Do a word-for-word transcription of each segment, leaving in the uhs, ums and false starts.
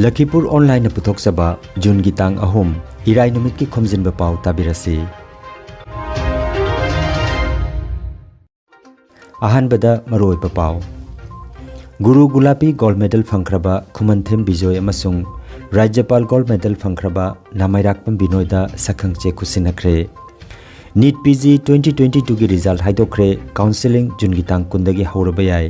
ꯂꯈꯤꯄꯨꯔ ꯑꯣꯟꯂꯥꯏꯟꯅ ꯄꯨꯊꯣꯛꯆꯕ ꯖꯨꯟꯒꯤ ꯇꯥꯡ ꯑꯍꯨꯝ, ꯏꯔꯥꯏ ꯅꯨꯃꯤꯠꯀꯤ ꯈꯣꯝꯖꯤꯟꯕ ꯄꯥꯎ ꯇꯥꯕꯤꯔꯁꯤ꯫ ꯑꯍꯥꯟꯕꯗ ꯃꯔꯨꯑꯣꯏꯕ ꯄꯥꯎ꯫ ꯒꯨꯔꯨ ꯒꯨꯂꯥꯄꯤ ꯒꯣꯜꯗ ꯃꯦꯗꯜ ꯐꯪꯈ꯭ꯔꯕ ꯈꯨꯃꯟꯊꯦꯝ ꯕꯤꯖꯣꯏ ꯑꯃꯁꯨꯡ ꯔꯥꯖ꯭ꯌꯄꯥꯜ ꯒꯣꯜꯗ ꯃꯦꯗꯜ ꯐꯪꯈ꯭ꯔꯕ ꯅꯥꯃꯩꯔꯥꯛꯄꯝ ꯕꯤꯅꯣꯏꯗ ꯁꯛꯈꯪ ꯆꯦ ꯈꯨꯠꯁꯤꯟꯅꯈ꯭ꯔꯦ꯫ NEET P G twenty twenty twoꯒꯤ ꯔꯤꯖꯜ ꯍꯥꯏꯗꯣꯛꯈ꯭ꯔꯦ, ꯀꯥꯎꯟꯁꯦꯂꯤꯡ ꯖꯨꯟꯒꯤ ꯇꯥꯡ ꯀꯨꯟꯗꯒꯤ ꯍꯧꯔꯕ ꯌꯥꯏ꯫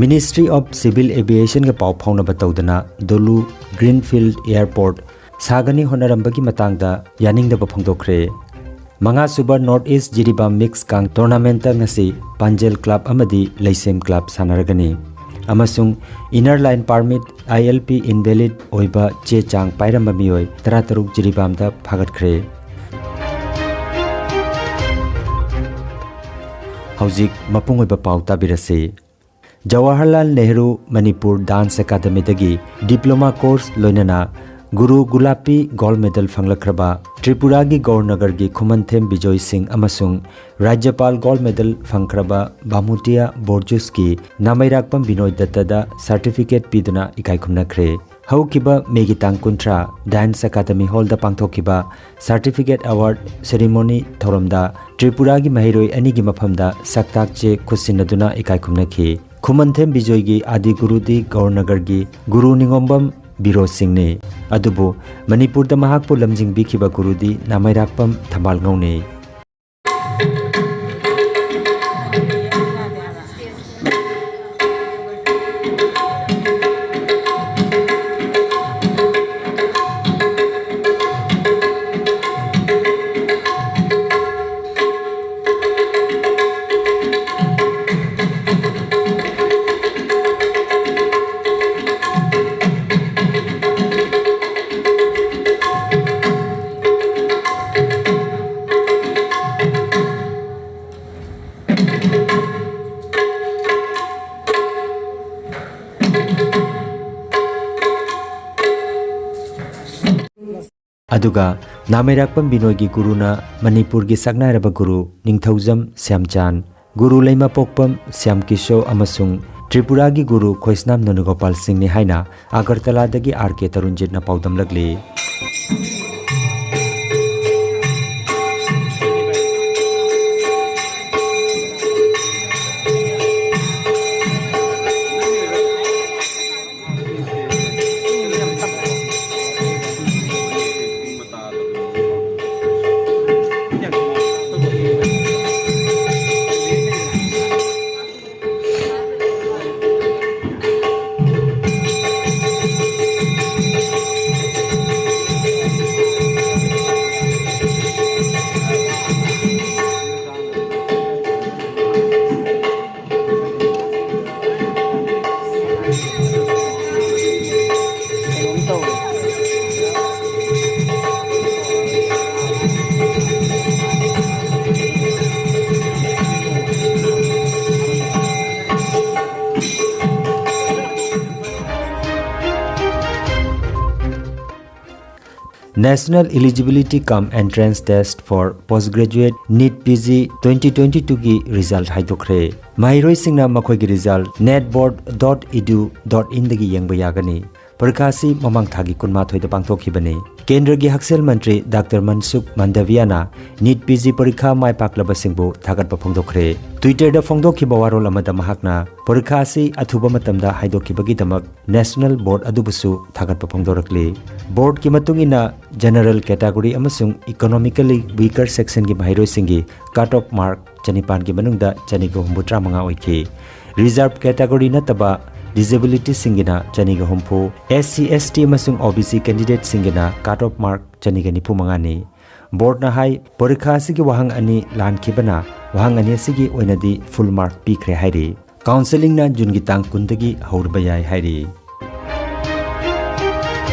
Ministry of Civil Aviationꯒ ꯄꯥꯎ ꯐꯥꯎꯅꯕ ꯇꯧꯗꯅ ꯗꯣꯂꯨ ꯒ꯭ꯔꯤꯟꯐꯤꯜꯗ ꯑꯦꯌꯔꯄꯣꯔꯠ ꯁꯥꯒꯅꯤ ꯍꯣꯠꯅꯔꯝꯕꯒꯤ ꯃꯇꯥꯡꯗ ꯌꯥꯅꯤꯡꯗꯕ ꯐꯣꯡꯗꯣꯛꯈ꯭ꯔꯦ꯫ ꯃꯉꯥꯁꯨꯕ North East ꯖꯤꯔꯤꯕꯥꯝ ꯃꯤꯛꯁ ꯀꯥꯡ ꯇꯣꯔꯅꯥꯃꯦꯟꯠꯇ ꯉꯁꯤ ꯄꯥꯟꯖꯦꯜ ꯀ꯭ꯂꯕ ꯑꯃꯗꯤ ꯂꯩꯁꯦꯝ ꯀ꯭ꯂꯕ ꯁꯥꯟꯅꯔꯒꯅꯤ꯫ ꯑꯃꯁꯨꯡ Inner Line Permit, I L P, invalid ꯑꯣꯏꯕ ꯆꯦ ꯆꯥꯡ ꯄꯥꯏꯔꯝꯕ ꯃꯤꯑꯣꯏ ꯇꯔꯥꯇꯔꯨꯛ ꯖꯤꯔꯤꯕꯥꯝꯗ ꯐꯥꯒꯠꯈ꯭ꯔꯦ꯫ ꯍꯧꯖꯤꯛ ꯃꯄꯨꯡ ꯑꯣꯏꯕ ꯄꯥꯎ ꯇꯥꯕꯤꯔꯁꯤ꯫ ꯖꯋꯥꯍꯔꯂꯥꯜ ꯅꯦꯍꯔꯨ ꯃꯅꯤꯄꯨꯔ ꯗꯥꯟꯁ ꯑꯦꯀꯥꯗꯃꯤꯗꯒꯤ ꯗꯤꯄ꯭ꯂꯣꯃꯥ ꯀꯣꯔꯁ ꯂꯣꯏꯅꯅ ꯒꯨꯔꯨ ꯒꯨꯂꯥꯄꯤ ꯒꯣꯜꯗ ꯃꯦꯗꯜ ꯐꯪꯂꯛꯈ꯭ꯔꯕ ꯇ꯭ꯔꯤꯄꯨꯔꯥꯒꯤ ꯒꯧꯔꯅꯒꯔꯒꯤ ꯈꯨꯃꯟꯊꯦꯝ ꯕꯤꯖꯣꯏ ꯁꯤꯡ ꯑꯃꯁꯨꯡ ꯔꯥꯖ꯭ꯌꯄꯥꯜ ꯒꯣꯜꯗ ꯃꯦꯗꯜ ꯐꯪꯈ꯭ꯔꯕ ꯚꯥꯃꯨꯇꯤꯌꯥ ꯕꯣꯔꯖꯨꯁꯀꯤ ꯅꯥꯃꯩꯔꯥꯛꯄꯝ ꯕꯤꯅꯣꯏ ꯗꯠꯇꯗ ꯁꯥꯔꯇꯤꯐꯤꯀꯦꯠ ꯄꯤꯗꯨꯅ ꯏꯀꯥꯏ ꯈꯨꯝꯅꯈ꯭ꯔꯦ꯫ ꯍꯧꯈꯤꯕ ꯃꯦꯒꯤ ꯇꯥꯡ ꯀꯨꯟꯊ꯭ꯔꯥ ꯗꯥꯟꯁ ꯑꯦꯀꯥꯗꯃꯤ ꯍꯣꯜꯗ ꯄꯥꯡꯊꯣꯛꯈꯤꯕ ꯁꯥꯔꯇꯤꯐꯤꯀꯦꯠ ꯑꯦꯋꯥꯔꯗ ꯁꯦꯔꯤꯃꯣꯅꯤ ꯊꯧꯔꯝꯗ ꯇ꯭ꯔꯤꯄꯨꯔꯥꯒꯤ ꯃꯍꯩꯔꯣꯏ ꯑꯅꯤꯒꯤ ꯃꯐꯝꯗ ꯁꯛꯇꯥꯛ ꯆꯦ ꯈꯨꯠꯁꯤꯟꯅꯗꯨꯅ ꯏꯀꯥꯏ ꯈꯨꯝꯅꯈꯤ꯫ ꯈꯨꯃꯟꯊꯦꯝ ꯕꯤꯖꯣꯏꯒꯤ ꯑꯥꯗꯤ ꯒꯨꯔꯨꯗꯤ ꯒꯧꯔꯅꯒꯔꯒꯤ ꯒꯨꯔꯨ ꯅꯤꯉꯣꯝꯕꯝ ꯕꯤꯔꯣ ꯁꯤꯡꯅꯤ꯫ ꯑꯗꯨꯕꯨ ꯃꯅꯤꯄꯨꯔꯗ ꯃꯍꯥꯛꯄꯨ ꯂꯝꯖꯤꯡꯕꯤꯈꯤꯕ ꯒꯨꯔꯨꯗꯤ ꯅꯥꯃꯩꯔꯥꯛꯄꯝ ꯊꯝꯕꯥꯜꯉꯧꯅꯤ꯫ ꯑꯗꯨꯒ ꯅꯥꯃꯩꯔꯥꯛꯄꯝ ꯕꯤꯅꯣꯏꯒꯤ ꯒꯨꯔꯨꯅ ꯃꯅꯤꯄꯨꯔꯒꯤ ꯁꯛꯅꯥꯏꯔꯕ ꯒꯨꯔꯨ ꯅꯤꯡꯊꯧꯖꯝ ꯁ꯭ꯌꯥꯝꯆꯥꯟ, ꯒꯨꯔꯨ ꯂꯩꯃꯄꯣꯛꯄꯝ ꯁ꯭ꯌꯥꯝꯀꯤꯁꯣ ꯑꯃꯁꯨꯡ ꯇ꯭ꯔꯤꯄꯨꯔꯥꯒꯤ ꯒꯨꯔꯨ ꯈꯣꯏꯁꯅꯥꯝ ꯅꯣꯅꯤꯒꯣꯄꯥꯜ ꯁꯤꯡꯅꯤ ꯍꯥꯏꯅ ꯑꯒꯔꯇꯂꯥꯗꯒꯤ R K ꯇꯔꯨꯟꯖꯤꯠꯅ ꯄꯥꯎꯗꯝꯂꯛꯂꯤ꯫ National Eligibility cum Entrance Test for Postgraduate, NEET P G, twenty twenty-two ꯒꯤ result ꯍꯥꯏꯗꯣꯛꯈ꯭ꯔꯦ꯫ ꯃꯍꯩꯔꯣꯏꯁꯤꯡꯅ ꯃꯈꯣꯏꯒꯤ result netboard dot edu dot in ꯗꯒꯤ ꯌꯦꯡꯕ ꯌꯥꯒꯅꯤ꯫ ꯄꯔꯤꯈꯥ ꯑꯁꯤ ꯃꯃꯥꯡ ꯊꯥꯒꯤ ꯀꯨꯟꯃꯥꯊꯣꯏꯗ ꯄꯥꯡꯊꯣꯛꯈꯤꯕꯅꯤ꯫ ꯀꯦꯟꯗ꯭ꯔꯒꯤ ꯍꯛꯁꯦꯜ ꯃꯟꯇ꯭ꯔꯤ ꯗꯥꯛꯇꯔ ꯃꯟꯁꯨꯈ ꯃꯥꯟꯗꯚꯤꯌꯥꯅ NEET P G ꯄꯔꯤꯈꯥ ꯃꯥꯏ ꯄꯥꯛꯂꯕꯁꯤꯡꯕꯨ ꯊꯥꯒꯠꯄ ꯐꯣꯡꯗꯣꯛꯈ꯭ꯔꯦ꯫ Twitter ꯗ ꯐꯣꯡꯗꯣꯛꯈꯤꯕ ꯋꯥꯔꯣꯜ ꯑꯃꯗ ꯃꯍꯥꯛꯅ ꯄꯔꯤꯈꯥ ꯑꯁꯤ ꯑꯊꯨꯕ ꯃꯇꯝꯗ ꯍꯥꯏꯗꯣꯛꯈꯤꯕꯒꯤꯗꯃꯛ National Board ꯑꯗꯨꯕꯨꯁꯨ ꯊꯥꯒꯠꯄ ꯐꯣꯡꯗꯣꯔꯛꯂꯤ꯫ Board ꯀꯤ ꯃꯇꯨꯡ ꯏꯟꯅ general category ꯑꯃꯁꯨꯡ economically weaker section ꯒꯤ ꯃꯍꯩꯔꯣꯏꯁꯤꯡꯒꯤ cut off mark ꯆꯅꯤꯄꯥꯟꯒꯤ ꯃꯅꯨꯡꯗ ꯆꯅꯤꯒ ꯍꯨꯝꯐꯨꯇꯔꯥ ꯃꯉꯥ ꯑꯣꯏꯈꯤ꯫ Reserve category ꯅꯠꯇꯕ disability ꯁꯤꯡꯒꯤꯅ ꯆꯅꯤꯒ ꯍꯨꯝꯐꯨ, S C, S T ꯑꯃꯁꯨꯡ O B C candidate ꯁꯤꯡꯒꯤꯅ cut off mark ꯆꯅꯤꯒ ꯅꯤꯐꯨ ꯃꯉꯥꯅꯤ꯫ Board ꯅ ꯍꯥꯏ, ꯄꯔꯤꯈꯥ ꯑꯁꯤꯒꯤ ꯋꯥꯍꯪ ꯑꯅꯤ ꯂꯥꯟꯈꯤꯕꯅ ꯋꯥꯍꯪ ꯑꯅꯤ ꯑꯁꯤꯒꯤ ꯑꯣꯏꯅꯗꯤ full mark ꯄꯤꯈ꯭ꯔꯦ ꯍꯥꯏꯔꯤ꯫ Counselling ꯅ ꯖꯨꯟꯒꯤ ꯇꯥꯡ ꯀꯨꯟꯗꯒꯤ ꯍꯧꯔꯕ ꯌꯥꯏ ꯍꯥꯏꯔꯤ꯫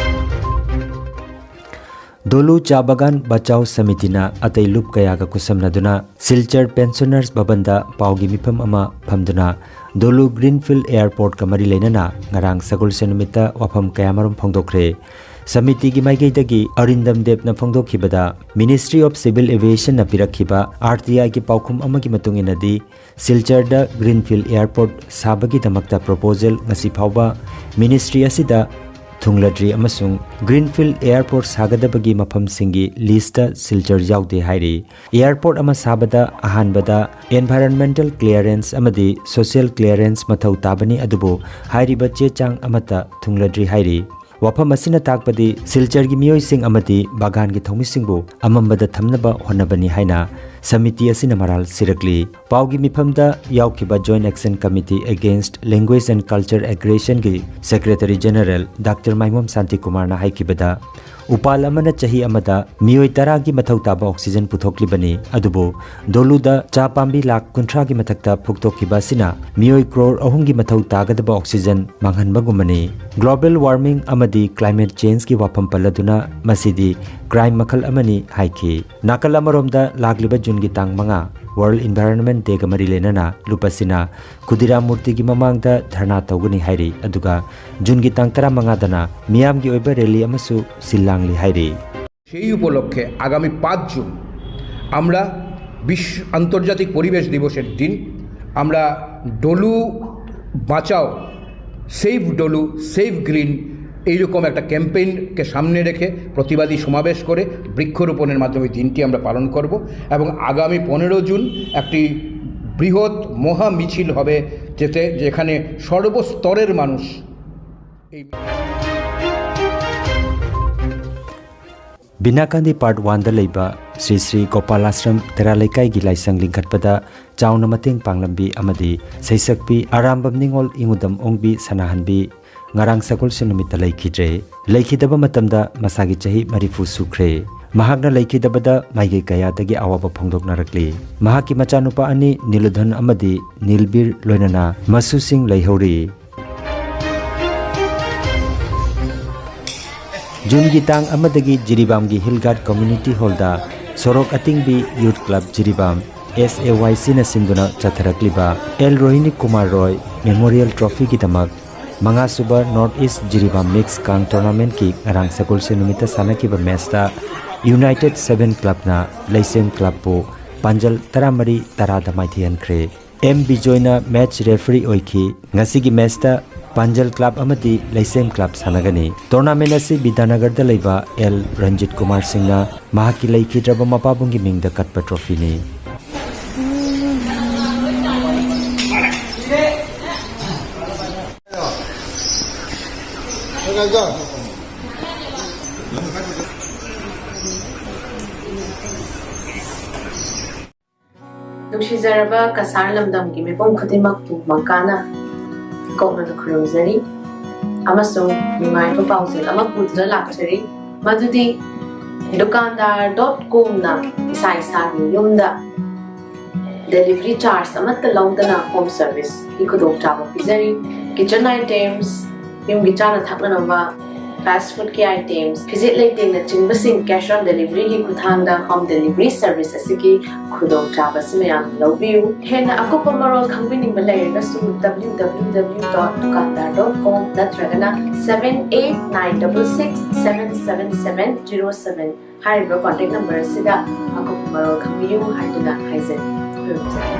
ꯗꯣꯂꯨ ꯆꯥ ꯕꯒꯥꯟ ꯕꯆꯥꯎ ꯁꯃꯤꯇꯤꯅ ꯑꯇꯩ ꯂꯨꯞ ꯀꯌꯥꯒ ꯈꯨꯠꯁꯝꯅꯗꯨꯅ ꯁꯤꯜꯆꯔ ꯄꯦꯟꯁꯅꯔꯁ ꯚꯕꯟꯗ ꯄꯥꯎꯒꯤ ꯃꯤꯐꯝ ꯑꯃ ꯐꯝꯗꯨꯅ ꯗꯣꯂꯨ ꯒ꯭ꯔꯤꯟꯐꯤꯜꯗ ꯑꯦꯌꯔꯄꯣꯔꯠꯀ ꯃꯔꯤ ꯂꯩꯅꯅ ꯉꯔꯥꯡ ꯁꯒꯣꯜꯁꯦꯟ ꯅꯨꯃꯤꯠꯇ ꯋꯥꯐꯝ ꯀꯌꯥꯃꯔꯨꯝ ꯐꯣꯡꯗꯣꯛꯈ꯭ꯔꯦ꯫ ꯁꯃꯤꯇꯤꯒꯤ ꯃꯥꯏꯀꯩꯗꯒꯤ ꯑꯔꯤꯟꯗꯝ ꯗꯦꯕꯅ ꯐꯣꯡꯗꯣꯛꯈꯤꯕꯗ, Ministry of Civil Aviationꯅ ꯄꯤꯔꯛꯈꯤꯕ RTIꯒꯤ ꯄꯥꯎꯈꯨꯝ ꯑꯃꯒꯤ ꯃꯇꯨꯡ ꯏꯟꯅꯗꯤ, ꯁꯤꯜꯆꯔꯗ Greenfield Airport ꯁꯥꯕꯒꯤꯗꯃꯛꯇ proposal ꯉꯁꯤ ꯐꯥꯎꯕ ministry ꯑꯁꯤꯗ ꯊꯨꯡꯂꯗ꯭ꯔꯤ ꯑꯃꯁꯨꯡ Greenfield Airport ꯁꯥꯒꯗꯕꯒꯤ ꯃꯐꯝꯁꯤꯡꯒꯤ listꯇ ꯁꯤꯜꯆꯔ ꯌꯥꯎꯗꯦ ꯍꯥꯏꯔꯤ꯫ Airport ꯑꯃ ꯁꯥꯕꯗ ꯑꯍꯥꯟꯕꯗ environmental clearance ꯑꯃꯗꯤ social clearance ꯃꯊꯧ ꯇꯥꯕꯅꯤ, ꯑꯗꯨꯕꯨ ꯍꯥꯏꯔꯤꯕ ꯆꯦ ꯆꯥꯡ ꯑꯃꯠꯇ ꯊꯨꯡꯂꯗ꯭ꯔꯤ ꯍꯥꯏꯔꯤ꯫ ꯋꯥꯐꯝ ꯑꯁꯤꯅ ꯇꯥꯛꯄꯗꯤ ꯁꯤꯜꯆꯔꯒꯤ ꯃꯤꯑꯣꯏꯁꯤꯡ ꯑꯃꯗꯤ ꯕꯥꯒꯥꯟꯒꯤ ꯊꯧꯃꯤꯁꯤꯡꯕꯨ ꯑꯃꯝꯕꯗ ꯊꯝꯅꯕ ꯍꯣꯠꯅꯕꯅꯤ ꯍꯥꯏꯅ ꯁꯃꯤꯇꯤ ꯑꯁꯤꯅ ꯃꯔꯥꯜ ꯁꯤꯔꯛꯂꯤ꯫ ꯄꯥꯎꯒꯤ ꯃꯤꯐꯝꯗ ꯌꯥꯎꯈꯤꯕ Joint Action Committee Against Language and Culture Aggressionꯒꯤ Secretary General Doctor ꯃꯥꯏꯃꯣꯝ ꯁꯥꯟꯇꯤꯀꯨꯃꯥꯔꯅ ꯍꯥꯏꯈꯤꯕꯗ, ꯎꯄꯥꯜ ꯑꯃꯅ ꯆꯍꯤ ꯑꯃꯗ ꯃꯤꯑꯣꯏ ꯇꯔꯥꯒꯤ ꯃꯊꯧ ꯇꯥꯕ oxygen ꯄꯨꯊꯣꯛꯂꯤꯕꯅꯤ, ꯑꯗꯨꯕꯨ ꯗꯣꯂꯨꯗ ꯆꯥ ꯄꯥꯝꯕꯤ ꯂꯥꯈ ꯀꯨꯟꯊ꯭ꯔꯥꯒꯤ ꯃꯊꯛꯇ ꯐꯨꯛꯇꯣꯛꯈꯤꯕ ꯑꯁꯤꯅ ꯃꯤꯑꯣꯏ ꯀ꯭ꯔꯣꯔ ꯑꯍꯨꯝꯒꯤ ꯃꯊꯧ ꯇꯥꯒꯗꯕ oxygen ꯃꯥꯡꯍꯟꯕꯒꯨꯝꯕꯅꯤ꯫ Global warming ꯑꯃꯗꯤ climate changeꯒꯤ ꯋꯥꯐꯝ ꯄꯜꯂꯗꯨꯅ ꯃꯁꯤꯗꯤ crime ꯃꯈꯜ ꯑꯃꯅꯤ ꯍꯥꯏꯈꯤ꯫ ꯅꯥꯀꯜ ꯑꯃꯔꯣꯝꯗ ꯂꯥꯛꯂꯤꯕ ꯖꯨꯟꯒꯤ ꯇꯥꯡ ꯃꯉꯥ World Environment Dayꯒ ꯃꯔꯤ ꯂꯩꯅꯅ ꯂꯨꯄꯥ ꯁꯤꯅ ꯈꯨꯗꯤꯔꯥꯝ ꯃꯨꯔꯇꯤꯒꯤ ꯃꯃꯥꯡꯗ ꯙꯔꯅꯥ ꯇꯧꯒꯅꯤ ꯍꯥꯏꯔꯤ꯫ ꯑꯗꯨꯒ ꯖꯨꯟꯒꯤ ꯇꯥꯡ ꯇꯔꯥꯃꯉꯥꯗꯅ ꯃꯤꯌꯥꯝꯒꯤ ꯑꯣꯏꯕ rally ꯑꯃꯁꯨ ꯁꯤꯜ ꯂꯥꯡꯂꯤ ꯍꯥꯏꯔꯤ꯫ সেই উপলক্ষে আগামী পাঁচ জুন আমরা বিশ্ব আন্তর্জাতিক পরিবেশ দিবসের দিন আমরা ডলু বাঁচাও, সেভ ডলু, সেভ গ্রিন, এইরকম একটা ক্যাম্পেইনকে সামনে রেখে প্রতিবাদী সমাবেশ করে বৃক্ষরোপণের মাধ্যমে দিনটি আমরা পালন করব। এবং আগামী পনেরো জুন একটি বৃহৎ মহা মিছিল হবে, যেতে যেখানে সর্বস্তরের মানুষ এই ꯕꯤꯅꯥꯀꯥꯟꯗꯤ Part Oneꯗ ꯂꯩꯕ ꯁ꯭ꯔꯤ ꯁ꯭ꯔꯤ ꯒꯣꯄꯥꯜ ꯑꯥꯁ꯭ꯔꯝ ꯇꯦꯔꯥ ꯂꯩꯀꯥꯏꯒꯤ ꯂꯥꯏꯁꯪ ꯂꯤꯡꯈꯠꯄꯗ ꯆꯥꯎꯅ ꯃꯇꯦꯡ ꯄꯥꯡꯂꯝꯕꯤ ꯑꯃꯗꯤ ꯁꯩꯁꯛꯄꯤ ꯑꯔꯥꯝꯕꯝ ꯅꯤꯉꯣꯜ ꯏꯉꯨꯗꯝ ꯑꯣꯡꯕꯤ ꯁꯅꯥꯍꯟꯕꯤ ꯉꯔꯥꯡ ꯁꯒꯣꯜꯁꯦꯟ ꯅꯨꯃꯤꯠꯇ ꯂꯩꯈꯤꯗ꯭ꯔꯦ꯫ ꯂꯩꯈꯤꯗꯕ ꯃꯇꯝꯗ ꯃꯁꯥꯒꯤ ꯆꯍꯤ ꯃꯔꯤꯐꯨ ꯁꯨꯈ꯭ꯔꯦ꯫ ꯃꯍꯥꯛꯅ ꯂꯩꯈꯤꯗꯕꯗ ꯃꯥꯏꯀꯩ ꯀꯌꯥꯗꯒꯤ ꯑꯋꯥꯕ ꯐꯣꯡꯗꯣꯛꯅꯔꯛꯂꯤ꯫ ꯃꯍꯥꯛꯀꯤ ꯃꯆꯥꯅꯨꯄꯥ ꯑꯅꯤ ꯅꯤꯂꯨꯙꯟ ꯑꯃꯗꯤ ꯅꯤꯜꯕꯤꯔ ꯂꯣꯏꯅꯅ ꯃꯁꯨꯁꯤꯡ ꯂꯩꯍꯧꯔꯤ꯫ ꯖꯨꯟꯒꯤ ꯇꯥꯡ ꯑꯃꯗꯒꯤ ꯖꯤꯔꯤꯕꯥꯝꯒꯤ ꯍꯤꯜ ꯒꯥꯔꯗ ꯀꯝꯃ꯭ꯌꯨꯅꯤꯇꯤ ꯍꯣꯜꯗ ꯁꯣꯔꯣꯛ ꯑꯇꯤꯡꯕꯤ ꯌꯨꯊ ꯀ꯭ꯂꯕ ꯖꯤꯔꯤꯕꯥꯝ, SAYCꯅ ꯁꯤꯟꯗꯨꯅ ꯆꯠꯊꯔꯛꯂꯤꯕ ꯑꯦꯜ ꯔꯣꯍꯤꯅꯤ ꯀꯨꯃꯥꯔ ꯔꯣꯏ ꯃꯦꯃꯣꯔꯤꯌꯦꯜ ꯇ꯭ꯔꯣꯐꯤꯒꯤꯗꯃꯛ ꯃꯉꯥꯁꯨꯕ North East ꯖꯤꯔꯤꯕꯥꯝ ꯃꯤꯛꯁ ꯀꯥꯡ ꯇꯣꯔꯅꯥꯃꯦꯟꯠꯀꯤ ꯉꯔꯥꯡ ꯁꯒꯣꯜꯁꯦꯟ ꯅꯨꯃꯤꯠꯇ ꯁꯥꯟꯅꯈꯤꯕ ꯃꯦꯆꯇ ꯌꯨꯅꯥꯏꯇꯦꯗ ꯁꯚꯦꯟ ꯀ꯭ꯂꯕꯅ ꯂꯩꯁꯦꯝ ꯀ꯭ꯂꯕꯄꯨ ꯄꯥꯟꯖꯜ ꯇꯔꯥꯃꯔꯤ ꯇꯔꯥꯗ ꯃꯥꯏꯊꯤꯍꯟꯈ꯭ꯔꯦ꯫ ꯑꯦꯝ ꯕꯤꯖꯣꯏꯅ ꯃꯦꯆ ꯔꯦꯐꯔꯤ ꯑꯣꯏꯈꯤ꯫ ꯉꯁꯤꯒꯤ ꯃꯦꯆꯇ ꯄꯥꯟꯖꯜ ꯀ꯭ꯂꯕ ꯑꯃꯗꯤ ꯂꯩꯁꯦꯝ ꯀ꯭ꯂꯕ ꯁꯥꯟꯅꯒꯅꯤ꯫ ꯇꯣꯔꯅꯥꯃꯦꯟ ꯑꯁꯤ ꯕꯤꯗ꯭ꯌꯥꯅꯒꯔꯗ ꯂꯩꯕ ꯑꯦꯜ ꯔꯟꯖꯤꯠ ꯀꯨꯃꯥꯔ ꯁꯤꯡꯅ ꯃꯍꯥꯛꯀꯤ ꯂꯩꯈꯤꯗ꯭ꯔꯕ ꯃꯄꯥꯕꯨꯡꯒꯤ ꯃꯤꯡꯗ ꯀꯠꯄ ꯇ꯭ꯔꯣꯐꯤꯅꯤ꯫ ꯅꯨꯡꯁꯤꯖꯔꯕ ꯀꯁꯥꯔ ꯂꯝꯗꯝꯒꯤ ꯃꯤꯄꯨꯝ ꯈꯨꯗꯤꯡꯃꯛꯄꯨ ꯃꯪꯀꯥꯅ ꯀꯣꯛꯅꯅ ꯈꯨꯔꯨꯝꯖꯔꯤ ꯑꯃꯁꯨꯡ ꯅꯨꯡꯉꯥꯏꯕ ꯄꯥꯎꯖꯦꯜ ꯑꯃ ꯄꯨꯗꯨꯅ ꯂꯥꯛꯆꯔꯤ, ꯃꯗꯨꯗꯤ ꯗꯨꯀꯥꯟꯗꯥꯔ ꯗꯣꯠ ꯀꯣꯝꯅ ꯏꯁꯥ ꯏꯁꯥꯒꯤ ꯌꯨꯝꯗ ꯗꯦꯂꯤꯚꯔꯤ ꯆꯥꯔꯖ ꯑꯃꯠꯇ ꯂꯧꯗꯅ ꯍꯣꯝ ꯁꯔꯚꯤꯁꯀꯤ ꯈꯨꯗꯣꯡꯆꯥꯕ ꯄꯤꯖꯔꯤ꯫ ꯀꯤꯆꯟ ꯑꯥꯏꯇꯦꯝꯁ, ꯌꯨꯝꯒꯤ ꯆꯥꯅ ꯊꯛꯅꯅꯕ, ꯐꯥꯁ ꯐꯨꯗꯀꯤ ꯑꯥꯏꯇꯦꯝꯁ, ꯐꯤꯖꯦꯠ ꯂꯩꯇꯦꯡꯅꯆꯤꯡꯕꯁꯤꯡ cash on deliveryꯒꯤ ꯈꯨꯠꯊꯥꯡꯗ ꯍꯣꯝ ꯗꯦꯂꯤꯚꯔꯤ ꯁꯔꯚꯤꯁ ꯑꯁꯤꯒꯤ ꯈꯨꯗꯣꯡꯆꯥꯕ ꯑꯁꯤ ꯃꯌꯥꯝꯅ ꯂꯧꯕꯤꯌꯨ꯫ ꯍꯦꯟꯅ ꯑꯀꯨꯞꯄ ꯃꯔꯣꯜ ꯈꯪꯕꯤꯅꯤꯡꯕ ꯂꯩꯔꯒꯁꯨ W W W dot dukandar dot com ꯅꯠꯇ꯭ꯔꯒꯅ seven eight nine double six seven seven seven zero seven ꯍꯥꯏꯔꯤꯕ ꯀꯣꯟꯇꯦꯛ ꯅꯝꯕꯔ ꯑꯁꯤꯗ ꯑꯀꯨꯞꯄ ꯃꯔꯣꯜ ꯈꯪꯕꯤꯌꯨ ꯍꯥꯏꯗꯨꯅ ꯍꯥꯏꯖꯔꯤ꯫ ꯈꯨꯔꯨꯝꯖꯔꯤ꯫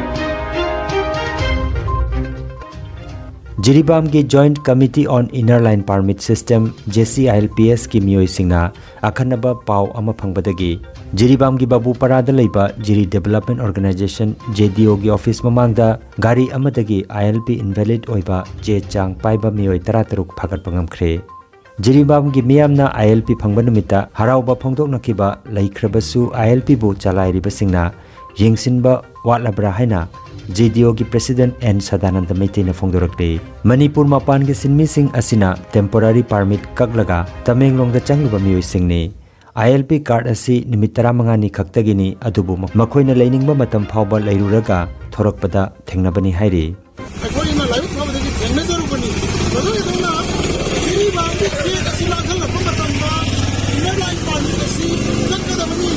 ꯖꯤꯔꯤꯕꯥꯝꯒꯤ Joint Committee on Inner Line Permit System, J C I L P S ꯀꯤ ꯃꯤꯑꯣꯏꯁꯤꯡꯅ ꯑꯈꯟꯅꯕ ꯄꯥꯎ ꯑꯃ ꯐꯪꯕꯗꯒꯤ ꯖꯤꯔꯤꯕꯥꯝꯒꯤ ꯕꯥꯕꯨꯄꯥꯔꯥꯗ ꯂꯩꯕ ꯖꯤꯔꯤ Development Organization, J D O ꯒꯤ ꯑꯣꯐꯤꯁ ꯃꯃꯥꯡꯗ ꯒꯥꯔꯤ ꯑꯃꯗꯒꯤ I L P invalid ꯑꯣꯏꯕ ꯆꯦ ꯆꯥꯡ ꯄꯥꯏꯕ ꯃꯤꯑꯣꯏ ꯇꯔꯥꯇꯔꯨꯛ ꯐꯥꯒꯠꯄ ꯉꯝꯈ꯭ꯔꯦ꯫ ꯖꯤꯔꯤꯕꯥꯝꯒꯤ ꯃꯤꯌꯥꯝꯅ I L P ꯐꯪꯕ ꯅꯨꯃꯤꯠꯇ ꯍꯔꯥꯎꯕ ꯐꯣꯡꯗꯣꯛꯅꯈꯤꯕ ꯂꯩꯈ꯭ꯔꯕꯁꯨ, I L P ꯕꯨ ꯆꯂꯥꯏꯔꯤꯕꯁꯤꯡꯅ ꯌꯦꯡꯁꯤꯟꯕ ꯋꯥꯠꯂꯕ꯭ꯔꯥ ꯍꯥꯏꯅ J D O ꯒꯤ President N ꯁꯗꯥꯅꯟꯗ ꯃꯩꯇꯩꯅ ꯐꯣꯡꯗꯣꯔꯛꯂꯤ꯫ ꯃꯅꯤꯄꯨꯔ ꯃꯄꯥꯟꯒꯤ ꯁꯤꯟꯃꯤꯁꯤꯡ ꯑꯁꯤꯅ temporary permit ꯀꯛꯂꯒ ꯇꯃꯦꯡꯂꯣꯡꯗ ꯆꯪꯂꯨꯕ ꯃꯤꯑꯣꯏꯁꯤꯡꯅꯤ꯫ I L P card ꯑꯁꯤ ꯅꯨꯃꯤꯠ ꯇꯔꯥꯃꯉꯥꯅꯤ ꯈꯛꯇꯒꯤꯅꯤ, ꯑꯗꯨꯕꯨ ꯃꯈꯣꯏꯅ ꯂꯩꯅꯤꯡꯕ ꯃꯇꯝ ꯐꯥꯎꯕ ꯂꯩꯔꯨꯔꯒ ꯊꯣꯔꯛꯄꯗ ꯊꯦꯡꯅꯕꯅꯤ ꯍꯥꯏꯔꯤ꯫ ꯑꯩꯈꯣꯏꯅ ꯂꯥꯏꯕꯛ ꯐꯕꯗꯒꯤ ꯊꯦꯡꯅꯖꯔꯨꯕꯅꯤ꯫ ꯃꯗꯨꯒꯤꯗꯧꯅ ꯖꯤꯔꯤꯕꯥꯝꯒꯤ ꯒꯦꯠ ꯑꯁꯤ ꯂꯥꯟꯊꯠꯂꯛꯄ ꯃꯇꯝꯗ inner line permit ꯑꯁꯤ ꯀꯛꯀꯗꯕꯅꯤ,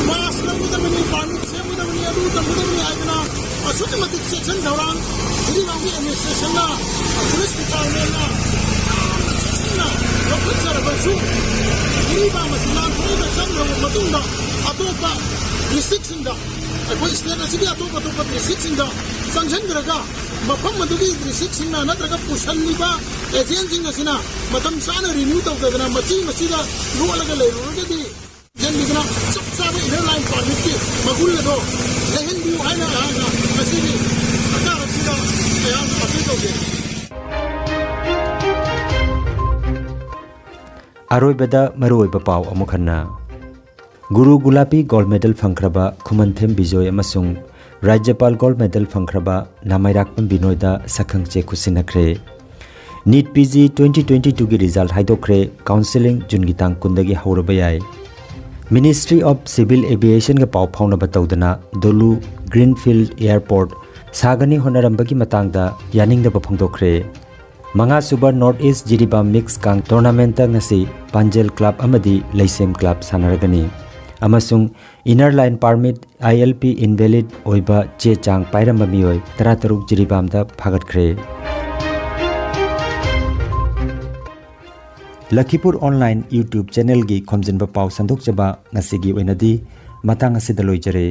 pass ꯂꯧꯒꯗꯕꯅꯤ, permit ꯁꯦꯝꯒꯗꯕꯅꯤ, ꯑꯗꯨ ꯈꯨꯗꯝ ꯑꯣꯏꯅ ꯍꯥꯏꯗꯅ, ꯑꯁꯨꯛꯀꯤ ꯃꯇꯤꯛ ꯆꯦꯛꯁꯤꯟ ꯊꯧꯔꯥꯡ ꯖꯤꯔꯤꯕꯥꯝꯒꯤ administrationꯅ, police departmentꯅ ꯌꯥꯝꯅ ꯆꯦꯛꯁꯤꯟꯅ ꯂꯧꯈꯠꯆꯔꯕꯁꯨ, ꯖꯤꯔꯤꯕꯥꯝ ꯑꯁꯤ ꯂꯥꯟꯊꯣꯛꯂꯒ ꯆꯪꯈ꯭ꯔꯕ ꯃꯇꯨꯡꯗ ꯑꯇꯣꯞꯄ districtꯁꯤꯡꯗ, ꯑꯩꯈꯣꯏ state ꯑꯁꯤꯒꯤ ꯑꯇꯣꯞ ꯑꯇꯣꯞꯄ districtꯁꯤꯡꯗ ꯆꯪꯁꯤꯟꯈ꯭ꯔꯒ ꯃꯐꯝ ꯑꯗꯨꯒꯤ districtꯁꯤꯡꯅ ꯅꯠꯇ꯭ꯔꯒ ꯄꯨꯁꯤꯜꯂꯤꯕ agentꯁꯤꯡ ꯑꯁꯤꯅ ꯃꯇꯝ ꯆꯥꯅ renew ꯇꯧꯗꯗꯅ ꯃꯆꯤ ꯃꯆꯤꯗ ꯂꯣꯠꯂꯒ ꯂꯩꯔꯨꯔꯒꯗꯤ, ꯌꯦꯡꯕꯤꯗꯅ ꯆꯞ ꯆꯥꯕ inner line permitꯀꯤ ꯃꯒꯨꯟ ꯑꯗꯣ ꯂꯩꯍꯟꯕꯤꯌꯨ ꯍꯥꯏꯅ ꯑꯩꯍꯥꯛꯅ ꯉꯁꯤꯒꯤ ꯁꯔꯀꯥꯔ ꯑꯁꯤꯗ ꯑꯩꯍꯥꯛꯅ appeal ꯇꯧꯖꯩ꯫ ꯑꯔꯣꯏꯕꯗ ꯃꯔꯨꯑꯣꯏꯕ ꯄꯥꯎ ꯑꯃꯨꯛ ꯍꯟꯅ꯫ ꯒꯨꯔꯨ ꯒꯨꯂꯥꯄꯤ gold medal ꯐꯪꯈ꯭ꯔꯕ ꯈꯨꯃꯟꯊꯦꯝ ꯕꯤꯖꯣꯏ ꯑꯃꯁꯨꯡ ꯔꯥꯖ꯭ꯌꯄꯥꯜ gold medal ꯐꯪꯈ꯭ꯔꯕ ꯅꯥꯃꯩꯔꯥꯛꯄꯝ ꯕꯤꯅꯣꯏꯗ ꯁꯛꯈꯪ ꯆꯦ ꯈꯨꯠꯁꯤꯟꯅꯈ꯭ꯔꯦ꯫ NEET PG twenty twenty twoꯒꯤ result ꯍꯥꯏꯗꯣꯛꯈ꯭ꯔꯦ꯫ Counselling Juneꯒꯤ ꯇꯥꯡ ꯀꯨꯟꯗꯒꯤ ꯍꯧꯔꯕ ꯌꯥꯏ꯫ Ministry of Civil Aviationꯒ ꯄꯥꯎ ꯐꯥꯎꯅꯕ ꯇꯧꯗꯅ ꯗꯣꯂꯨ Greenfield Airport ꯁꯥꯒꯅꯤ ꯍꯣꯠꯅꯔꯝꯕꯒꯤ ꯃꯇꯥꯡꯗ ꯌꯥꯅꯤꯡꯗꯕ ꯐꯣꯡꯗꯣꯛꯈ꯭ꯔꯦ꯫ ꯃꯉꯥꯁꯨꯕ North East Jiribam Mix Kang Tournamentꯇ ꯉꯁꯤ ꯄꯥꯟꯖꯦꯜ club ꯑꯃꯗꯤ ꯂꯩꯁꯦꯝ club ꯁꯥꯟꯅꯔꯒꯅꯤ꯫ ꯑꯃꯁꯨꯡ inner line permit, ILP invalid ꯑꯣꯏꯕ ꯆꯦ ꯆꯥꯡ ꯄꯥꯏꯔꯝꯕ ꯃꯤꯑꯣꯏ ꯇꯔꯥꯇꯔꯨꯛ ꯖꯤꯔꯤꯕꯥꯝꯗ ꯐꯥꯒꯠꯈ꯭ꯔꯦ꯫ ꯂꯈꯤꯄꯨꯔ online YouTube channelꯒꯤ ꯈꯣꯝꯖꯤꯟꯕ ꯄꯥꯎ ꯁꯟꯗꯣꯛꯆꯕ ꯉꯁꯤꯒꯤ ꯑꯣꯏꯅꯗꯤ ꯃꯇꯥꯡ ꯑꯁꯤꯗ ꯂꯣꯏꯖꯔꯦ꯫